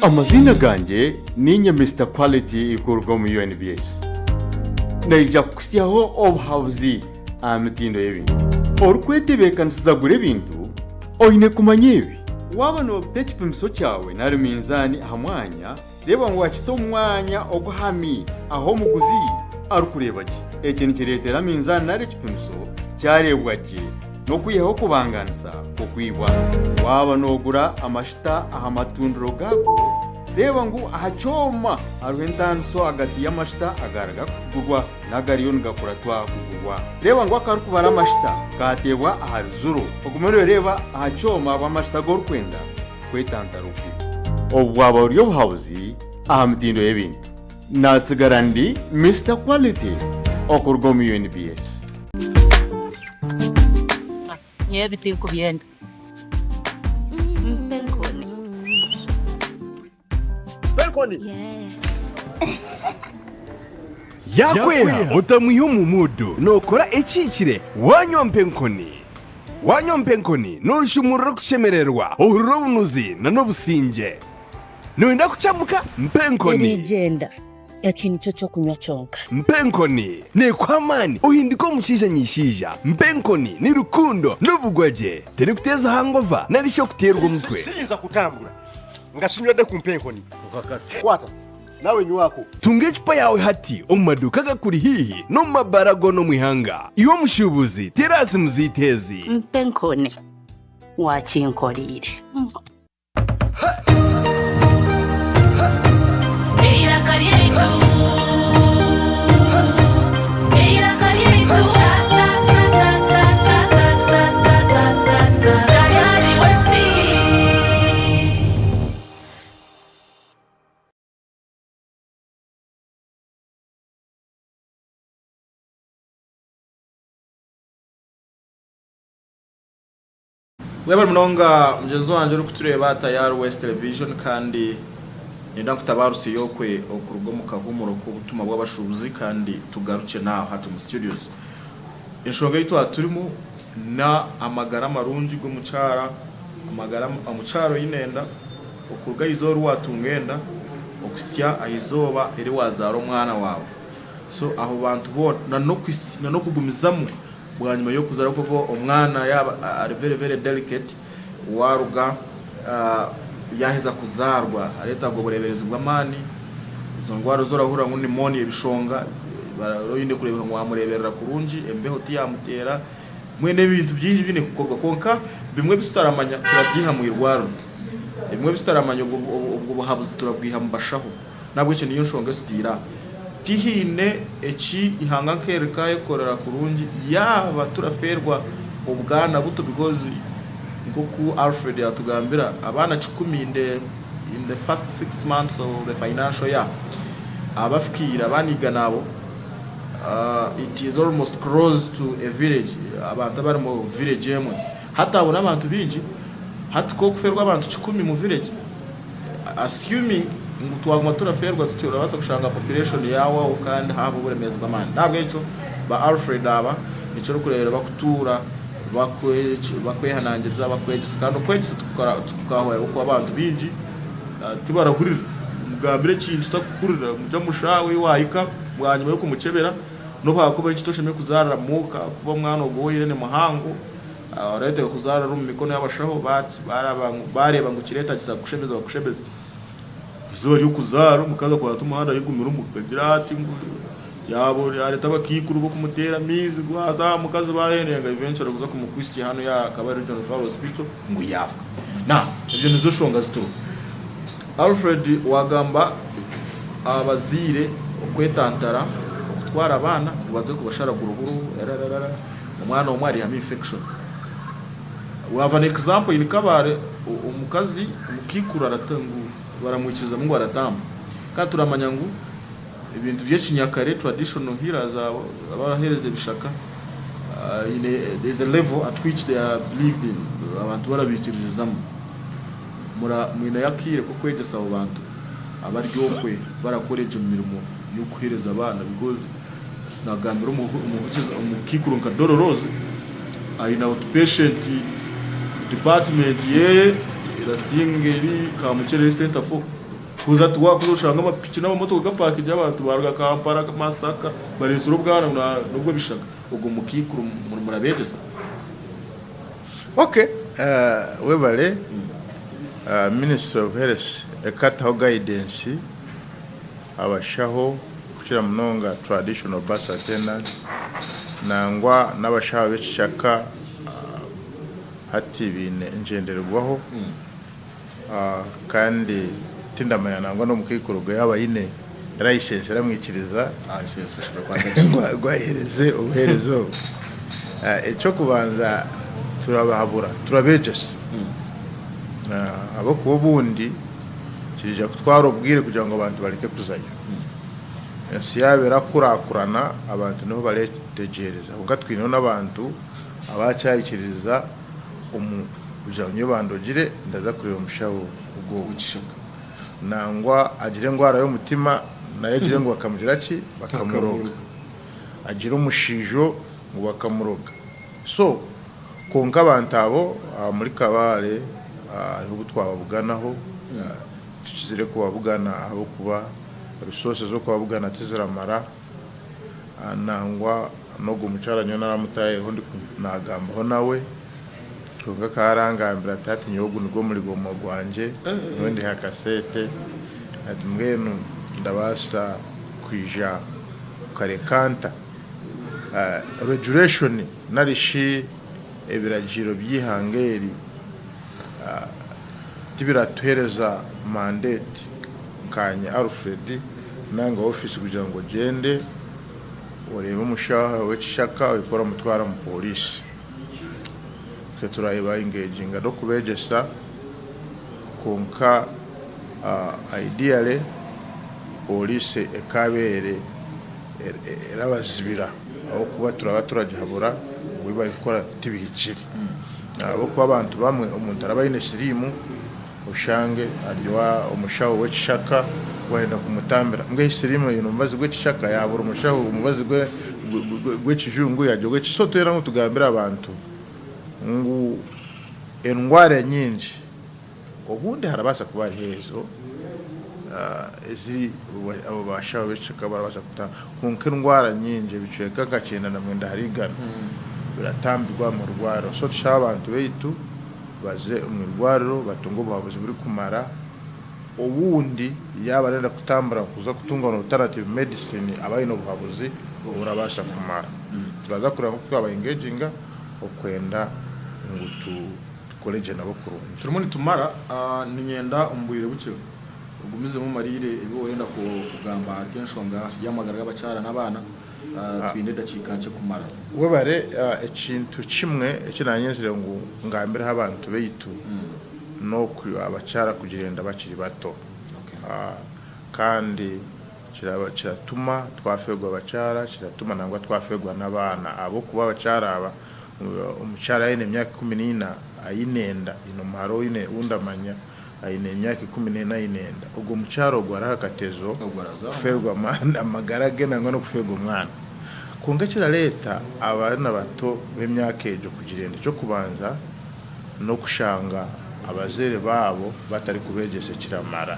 Amaziina gangye niinye Mister Quality kuruga omu UNBS. Naija kukutsyaho obuhabuzi aha mitindo y'ebintu. Orikwetebeekanisiza kugura ebintu, oine kumanya ebi. Waaba noobita ekipimiso kyawe nari minzaani aha mwanya, reeba ngu waakita omu mwanya oguhami ahu omuguzi arikureeba gye. Eki nikireetera minzaani nari ekipimiso kyareebwa gye n'okwihaho okubangaanisa kw'okwibwa. Waaba noogura amashita aha matundiro gaago, reeba ngu aha kyoma hariho entaaniso ahagati y'amashita agariga kugurwa n'agariyo nigakuratwa kugurwa. Reeba ngu akarikubara amashita kaateebwa ahari zuro. Ogume nooreeba aha kyoma abu amashita agu orikwenda kwetantara okwibwa. Obu bwaba buri obuhabuzi aha mitindo y'ebintu. Naatsigara ndi Mister Quality okuruga omu UNBS. Nyowe ebi tinkubyenda. Mpa enkoni. Mpenkoni. Yaakweha otamwiha omu muudu nookora ekihikire waanywa Mpenkoni. Waanywa Mpenkoni nooshumurura okushemererwa, ohurira obunuzi n'obusingye. Nooyenda kukyamuka? Mpenkoni. Eriigyenda. Eki nikyo ky'okunywa kyonka. Mpa enkoni neekuha amaani ohindike omushaija nyaishaija. Mpa enkoni ni rukundo n'obugwagye. Terikuteeza hangova nari shi okuteerwa omutwe. Siyinza kutambura nga sinywedde ku mpa enkoni. Kwata nawe nywako. Tunga ecupa yaawe hati omu maduuka agakuri haihi n'omu mabaara goona omu ihanga. Iwe omushuubuzi, teera aha simu zaitu ezi. Mpa enkoni waakinkoreire. Eiraka ryaitu Eiraka ryaitu Tayari West. Webare munonga mugyenzi wangye orikutureeba Tayari West Television kandi niinyenda nkutabaaruse okwe okuruga omu kahuumuro k'obutumwa bw'abashuubuzi kandi tugarukye naawe hati omu studios. Enshonga ei twaba turimu na amagara marungi g'omukyara, amagara omukyara oine enda okuruga aha izooba eri waatunga enda okuhitsya aha izooba eri waazaara omwana waawe. So abo bantu boona na n'okugumizamu Bwanyima y'okuzaara kuba omwana yaaba ari very very delicate waruga yaheza kuzaarwa aretaaga obureeberezi bw'amaani, ezo ndwara ezi orahurira ngu pneumonia ebishonga oine kureebeka ngu wamureeberera kurungi embeho tiyamuteera mbwenu ebintu bingi biine kukorwa kwonka bimwe ebi tutaramanya turabyiha mu irwariro, ebimwe ebi tutaramanya obwo buhabuzi turabwiha mu bashaho. N'ahabw'ekyo niyo nshonga ezitaire aha. Tihaine eki eihanga nk'eri rikaayekorera kurungi yaaba turafeerwa obwana buto because nk'oku Alfred yaatugambira, abaana kikumi in the in the first six months of the financial year abafikiire abaana igana abo it is almost close to a village, abantu abari mu village emwe. Hati abo n'abantu baingi, hati ku orikufeerwa abantu kikumi mu village, Assuming ngu twaguma turafeerwa tutyo orabaasa kushanga population yahwaho kandi haabaho oburemeezi bw'amaani. N'ahabw'ekyo ba Alfred aba nikyo orikureebera bakutuura bakwehanangiriza bakwegyesa kandi okwegyesa tikukahwayo ahabw'okuba abantu baingi tibarahurira. Omugambire ekintu takuhurira, omugye omu shaaha ei waahika bwanyima y'okumukyebera n'obu haakuba ekyo toshemereire kuzaarira muuka ahakuba omwana ogwo ou oine ni muhango. Oreeterwe kuzaarira omu mikono y'abashaho, baareeba ngu kireetagisa kukushemeza bakushemeze. Eizooba ry'okuzaara omukazi akwata omuhanda ayegumire omuka agira ati ngu yaaba yaareeta abakaikuru b'okumuteera amaizi ngu baaza aha mukazi baahenenga eventually kuza kumukwitsya hanu ya Kabale Regional Referral Hospital ngu yaafa. Now ebyo nizo nshonga zituriho. Alfred waagamba abazaire okwetantara okutwara abaana ngu baze kubasharagura oburuhu erararara. Omwana omwe arihamu infection. We have an example in Kabale omukazi omukaikuru ngu baramwikirizamu ngu aratamba. Kandi turamanya ngu ebintu by'ekinyakare traditional healers abo abahereza ebishaka there is a level at which they are believed in abantu barabaikiririzamu. Mwineyo akaire k'okwegyesa abo bantu abari okwe barakora egyo mirimo y'okuhereza abaana because Nagambira omukaikuru nka Dororose aine outpatient department yeye erasinga eri Kamukyere eri center for kuza tiwakuza oshanga amapiki n'amamotoka gapakingi abantu baruga Kampala, Masaka baretsire obwana n'obwebishaka ogwo mukaikuru murabegyesa? Ok webale ministry of health ekataho guidance abashaho kukira munonga traditional birth attendants nangwa n'abashaho ab'ekishaka hati baine engyendererwaho kandi tindamanya nangwa n'omukaikuru ogwo yaaba aine license eramwikiriza ngu aheereze obuheereza obu. Eky'okubanza turabahabura, turabeegyesa ahabw'okuba obundi Kiija kutwara obwire kugira ngu abantu bareke kuzayo. Ensi yaaba erakurakurana, abantu niho baretegyereza. Kwonka twineho n'abantu abakyaikiririza omu kugira ngu nyowe bandogire ndaza kureeba omushaho ogwo. Nangwa agire endwara y'omutima nayo agire ngu bakamugira ki? Bakamuroga. Agire omushiijo ngu bakamuroga. So kwonka abantu abo muri Kabale hariho obu twababuganaho, tukizire kubabugana ahabw'okuba resources z'okubabugana tiziramara. Nangwa n'ogwo mukyara nyowe naramutahireho nagambaho nawe kwonka akaba arangambira ati hati nyowe ogu nigwo murimo gwangye nyowe ndi aha kasente ati mbwenu ndabaasa kwija kukareka nta? Regulation narishi ebiragiro by'eihanga eri tibiratuhereza mandate nkanye Alfred nanga office kugira ngu ogyende oreebe omushaho w'ekishaka ohike oramutwara omu police. Itwe turaba engaginga n'okubegyesa kwonka ideally police ekabeire erabazibira ahabw'okuba turaba turagihabura ngu ebi barikukora tibihikire. Ahabw'okuba abantu bamwe omuntu araba aine siriimu oshange ari omushaho w'ekishaka waayenda kumutambira mbwenu siriimu eine omubazi gw'ekishaka yaabura omushaho omubazi gw'ekijungu yaagira ogw'eki so twena ngu tugambire abantu ngu endwara enyingi obundi harabaasa kuba hariho ezo ezi abo bashaho b'ekishaka barabaasa kutamba kwonka endwara nyingi ebicweka nka 94 ahari igana biratambirwa omu rwariro so tushabe abantu baitu baze omu irwariro batunge obuhabuzi burikumara. Obundi yaaba arenda kutambura kuza kutunga alternative medicine aba aine obuhabuzi oburabaasa kumara. Turaza kureeba nk'oku twaba engaginga okwenda ngu tukore gye nabo kurungi. Turimu nitumara, niinyenda omu bwire bukye ogumizemu omariire ebi orenda kugamba ahari enshonga y'amagara g'abakyara n'abaana. Twine edakiika nkye kumara. Webare, ekintu kimwe eki nanyenzire ngu ngambireho abantu baitu n'oku abakyara kugira enda bakiri bato kandi kiratuma twafeerwa abakyara, kiratuma nangwa twafeerwa n'abaana ahabw'okuba abakyara aba, omukyara yaaba aine emyaka 14 aine enda, haine omuhara ou ndamanya aine emyaka 14 aine enda, ogwo mukyara ogwo ari aha katezo kufeerwa amagara ge nangwa n'okufeerwa omwana. Kwonka ekirareeta abaana bato b'emyaka egyo kugira enda, eky'okubanza n'okushanga abazaire baabo batarikubeegyesa ekiramara.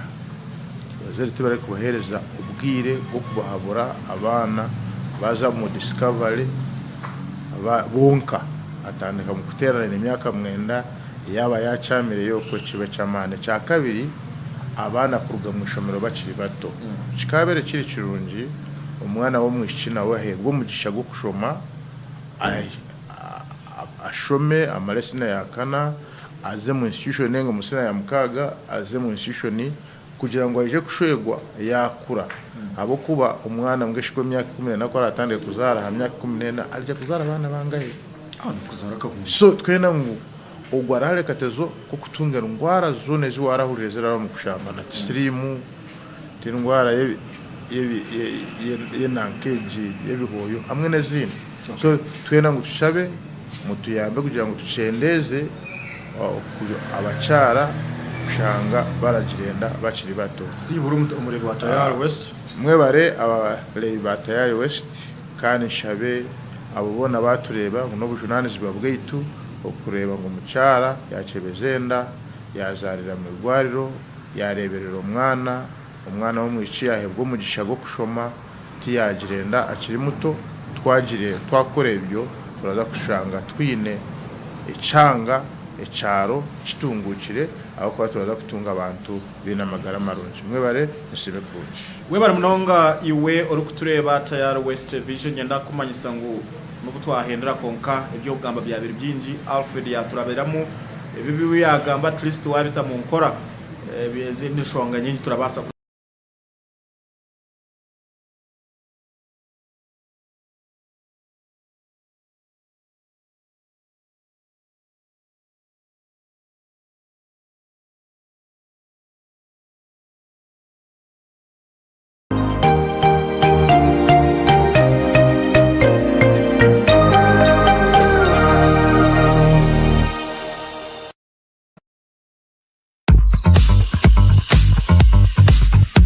Abazaire tibarikubaheereza obwire bw'okubahabura abaana baaza omu discovery bonka atandika kuteerana aine emyaka 9 Yaaba yaakyamireyo okwo kiba eky'amaani. Ekyakabiri, abaana kuruga omu ishomero bakiri bato. Kikaabaire kiri kirungi omwana w'omwishiki nawe aheebwe omugisha gw'okushoma, ashome amare siniya ya kana, aze omu institution nainga omu siniya ya mukaaga aze omu institution kugira ngu aije kushwegwa yaakura. Ahabw'okuba omwana mbwenu shi gw'emyaka 14 ku araatandike kuzaara aha myaka 14 arija kuzaara abaana bangahi? So twena ngu ogwo arahare akatezo k'okutunga endwara zoona ezi waarahurira eziraraba omu kushambana, ti siriimu, ti ndwara y'enanka egi y'ebihooyo hamwe n'ezindi. So twena ngu tushabe mutuyambe kugira ngu tukyendeeze abakyara kushanga baragira enda bakiri bato. Siibura omureebi wa Tayari West. Mwebare abareebi ba Tayari West kandi nshabe abo boona abatureeba ngu n'obujunanizibwa bwaitu okureeba ngu omukyara yakyebeza enda, yazaarira omu irwariro, yareeberera omwana, omwana w'omwishiki yaheebwa omugisha gw'okushoma, tiyagira enda akiri muto. Twagire twakora ebyo turaza kushanga twine ekyanga, ekyaro kitunguukire ahabw'okuba turaza kutunga abantu baine amagara marungi. Mwebare, musiime kurungi. Webare munonga iwe orikutureeba Tayari West Vision Nyenda kukumanyisa ngu nobu twahendera kwonka ebyokugamba byabire bingi Alfred yaturabiramu ebi ebi yagamba at least wabita munkora ezindi nshonga nyingi turabaasa.